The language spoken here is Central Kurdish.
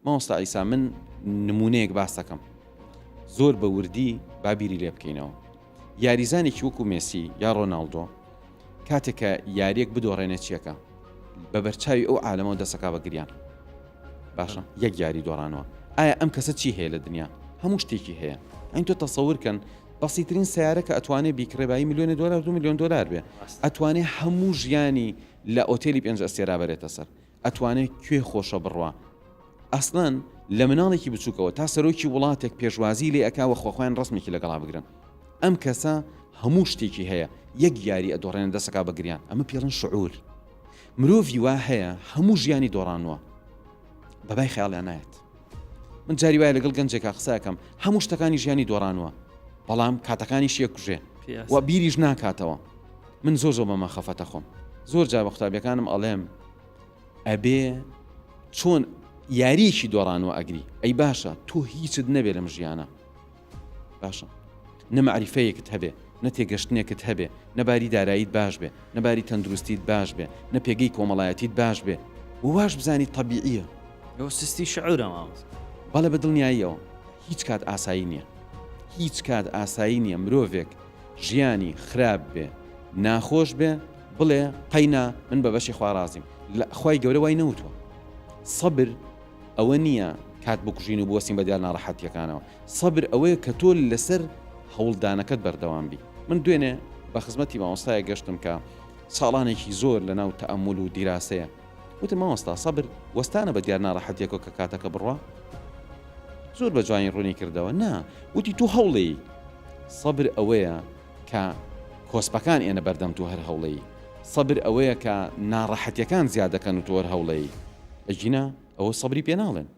مامۆستا عیسا من نمونەیەک باس دەکەم زۆر بە وردی با بیری لێ بکەینەوە یاریزانێکی وەکو مێسی یا ڕۆناڵدۆ کاتێک کە یاریەک بدۆڕێنێ چیەکە بە بەرچاوی ئەو عالەمەوە دەسەکا بە گریان باشە یەک یاری دۆڕانەوە ئایا ئەم کەسە چی هەیە لە دنیا هەموو شتێکی هەیە ئەین تۆ تەسەور کەن بەسیترین سیارە کە ئەتوانێ بیکڕێ بایی ملیۆنە دلار دو میلیۆن دلار بێ ئەتوانێ هەموو ژیانی لە ئۆتێلی پێنج ئەستێرا بەرێتە سەر ئەتوانێ کوێ خۆشە بڕوا ئەسڵەن لە مناڵێکی بچووکەوە تا سەرۆکی وڵاتێک پێشوازی لێ ئەکا وە خۆخۆیان ڕسمێکی لەگەڵا بگرن ئەم کەسە هەموو شتێکی هەیە یەک یاری ئەدۆڕێنە دەسەکا بە گریان ئەمە پێڵن شعور مرۆڤی وا هەیە هەموو ژیانی دۆڕانوە بەبای خەیاڵیان نایەت من جاری وایە لەگەڵ گەنجێکا قسەکەم هەموو شتەکانی ژیانی دۆڕانوە بەڵام کاتەکانی شێکوژێ و بیریش ناکاتەوە من زۆر زۆر بەمە خەفەتە خۆم زۆر جار بە قوتابیەکانم ئەڵێم ئەبێ چۆن یاریەکی دۆڕانوە ئەگری ئەی باشە تۆ هیچت نەبێ لەم ژیانە باشە نە معریفەیەکت هەبێ نە تێگەشتنێکت هەبێ نە باری داراییت باش بێ نە باری تەندروستیت باش بێ نە پێگەی کۆمەڵایەتیت باش بێ و واش بزانی تەبیعیە ئەو سستی شعورە مامۆستا. بەڵێ بە دڵنیاییەوە هیچ کات ئاسایی نییە هیچ کات ئاسایی نییە مرۆڤێک ژیانی خراپ بێ ناخۆش بێ بڵێ قەینا من بە بەشی خوا ڕازیم لە خوای گەورە وای نەوتوە سەبر ئەوە نییە کات بکوژین و بوەستین بە دیار ناڕەحەتیەکانەوە سەبر ئەوەیە کە تۆ لەسەر هەوڵدانەکەت بەردەوام بی من دوێنێ بە خزمەتی مامۆستایە گەشتم کە ساڵانێکی زۆر لە ناو تەئەمول و دیراسەیە وتم مامۆستا سەبر وەستانە بە دیار ناڕەحەتیەکەوە کە کاتەکە بڕوا زۆر بە جوانی ڕوونی کردەوە نا وتی تۆ هەوڵێی سەبر ئەوەیە کە کۆسپەکان ئێنە بەردەم تۆ هەر هەوڵێی سەبر ئەوەیە کە ناڕەحەتیەکان زیاد دەکەن و تۆ هەر هەوڵێی ئەگینا ئەوە سەبری پێ ناڵێن.